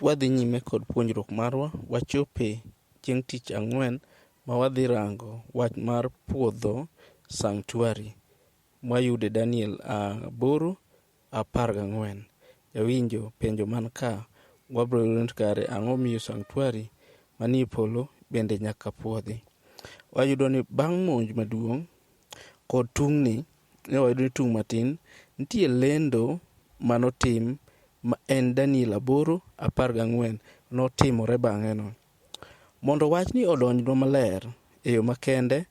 Wadhi nyime kod puonjruok marwa, wachope chieng' tich ang'wen ma wadhi rango wach mar puodho sanctuary mwayude Daniel 8:14. Jawinjo penjo man ka wabro yudo ni kare ang'o miyo sanctuary manie polo bende nyaka puodhi. Wayudo ni bang' monj maduong' kod tungni, ne wayudo ni tung' matin, nitie lendo manotim ma en Daniel 8:14 notimore bang'e no. Mondo wachni odonjnwa maler e yo makende,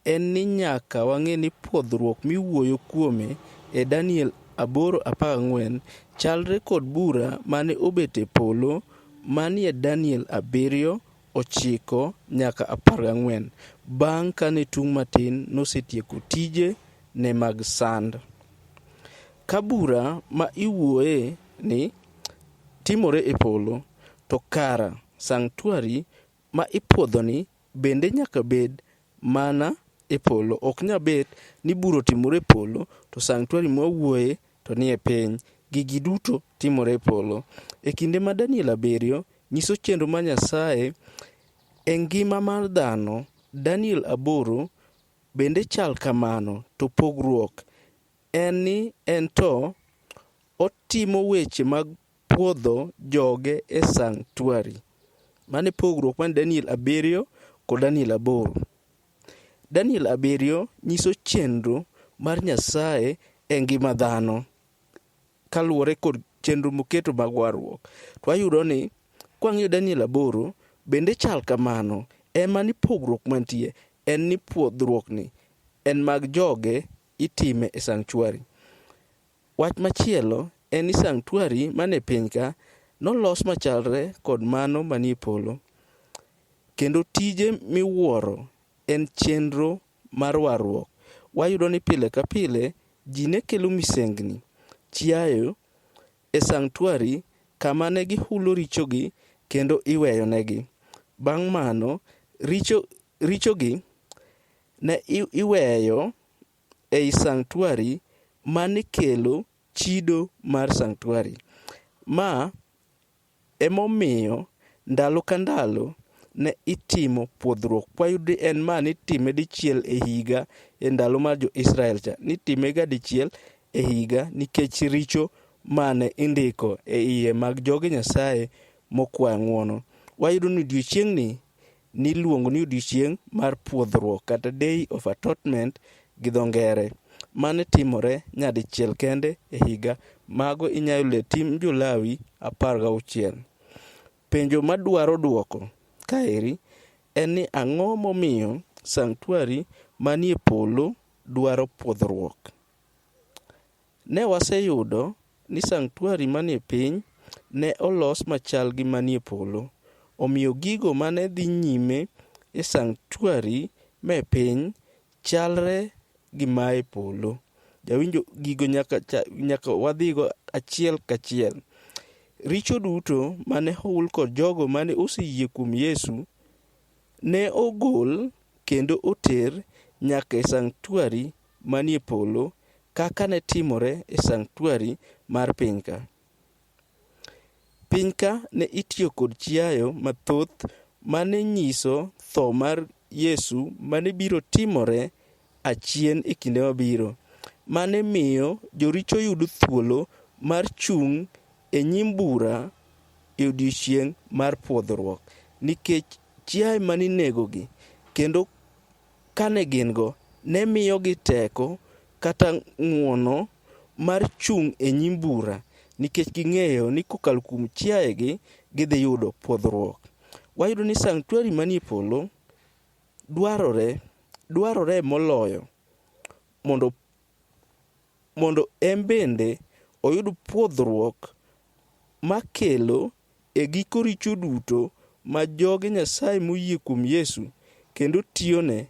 en ni nyaka wang'e ni puodhruok miwuoyo kuome e Daniel 8:14 chalre kod bura mane obet e polo manie Daniel 7:9 nyaka 14 bang' kane tung' matin nosetieko tije ne mag sand. Ka bura ma iwuoye ni timore e polo, to kara sanctuary ma ipuodhoni bende nyaka bed mana e polo. Ok nyal bet ni bura otimore e polo to sanctuary mwawuoye to nie piny. Gigi duto timore e polo. E kinde ma Daniel 7 nyiso chenro mar Nyasaye e ngima mar dhano, Daniel 8 bende chal kamano, to pogruok en ni en to otimo weche mag puodho joge e sanctuary. Mano e pogruok man Daniel 7 kod Daniel 8. Daniel 7 nyiso chenro mar Nyasaye e ngima dhano kaluwore kod chenro moketo mag warruok. To wayudo ni kwang'iyo Daniel 8 bende chal kamano, ema ni pogruok mantie en ni puodhruokni en mag joge itime e sanctuary. Wach machielo en ni sanctuary mane piny ka nolos machalre kod mano manie polo. Kendo tije miwuoro en chenro mar warruok. Wayudo ni pile ka pile ji ne kelo misengni, chiayo e sanctuary kama ne gihulo richogi kendo iweyonegi. Bang' mano, richogi ne iweyo ei sanctuary mane kelo chido mar sanctuary. Ma emomiyo ndalo ka ndalo ne itimo puodhruok. Wayudo ni en ma nitime dichiel e higa e ndalo mar jo-Israel cha. Nitime ga dichiel e higa nikech richo mane indiko e iye mag joge Nyasaye mokwayo ng'uono. Wayudo ni odiochieng'ni niluongo ni odiochieng' mar puodhruok kata Day of Atonement gi dho ngere. Mane timore nyadichiel kende e higa. Mago inyalo yudo e Tim Jo-Lawi 16. Penjo madwaro duoko kaeri en ni ang'o momiyo sanctuary manie polo dwaro puodhruok? Ne waseyudo ni sanctuary manie piny ne olos machal gi manie polo. Omiyo gigo mane dhi nyime e sanctuary me piny chalre gi mae polo. Jawinjo gigo nyaka wadhigo achiel kachiel. Richo duto mane oul kod jogo mane oseyie kuom Yesu ne ogol kendo oter nyaka e sanctuary manie polo kaka ne timore e sanctuary mar piny ka. Piny ka ne itiyo kod chiayo mathoth mane nyiso tho mar Yesu mane biro timore achien e kinde mabiro. Mane miyo joricho yudo thuolo mar chung' e nyim bura e odiochieng' mar puodhruok. Nikech chiaye mane inegogi kendo kane gin go ne miyogi teko kata ng'uono mar chung' e nyim bura nikech ging'eyo ni kokalo kuom chiaye gi gidhi yudo puodhruok. Wayudo ni sanctuary manie polo dwarore moloyo mondo en bende oyud puodhruok makelo e giko richo duto ma joge Nyasaye moyie kuom Yesu kendo tiyone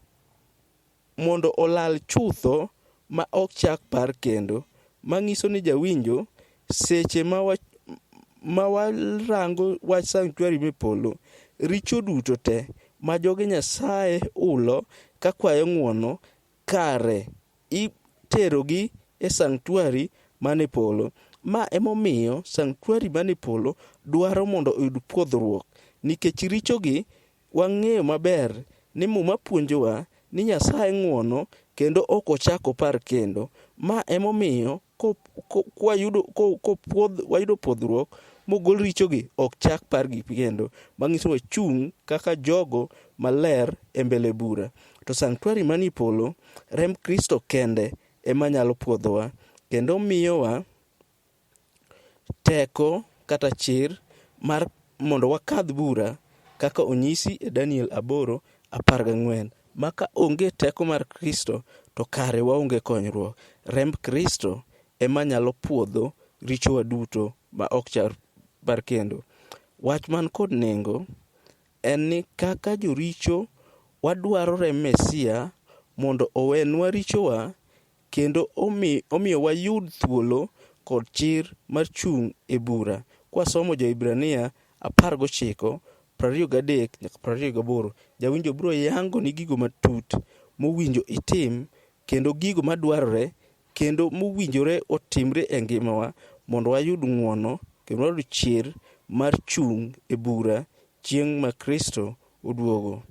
mondo olal chutho ma ok chak par kendo. Manyiso ni jawinjo seche ma warango wach sanctuary me polo, richo duto te ma joge Nyasaye hulo kakwayo ng'uono kare iterogi e sanctuary mane polo. Ma emomiyo sanctuary man e polo dwaro mondo oyud puodhruok nikech richogi wang'eyo maber ni muma puonjowa ni Nyasaye ng'uono kendo ok ochak opar kendo. Ma emomiyo kopuodh wayudo puodhruok mogol richogi ok chak pargi kendo. Manyiso wachung' kaka jogo maler e mbele bura. To sanctuary manie polo, remb Kristo kende ema nyalo puodhowa kendo miyowa teko kata chir mar mondo wakadh bura kaka onyisi e Daniel 8:14. Ma ka onge teko mar Kristo to kare waonge konyruok. Remb Kristo ema nyalo puodho richowa duto ma ok chak par kendo. Wach man kod nengo en ni kaka joricho wadwaro remb Mesia mondo owenwa richowa kendo omiyo wayud thuolo kod chir mar chung' e bura. Kwasomo Jo-Hibrania 19 23 nyaka 28, jawinjo biro yango ni gigo matut mowinjo itim kendo gigo madwarore kendo mowinjore otimre e ngimawa mondo wayud ng'uono kendo wayud chir mar chung' e bura chieng' ma Kristo oduogo.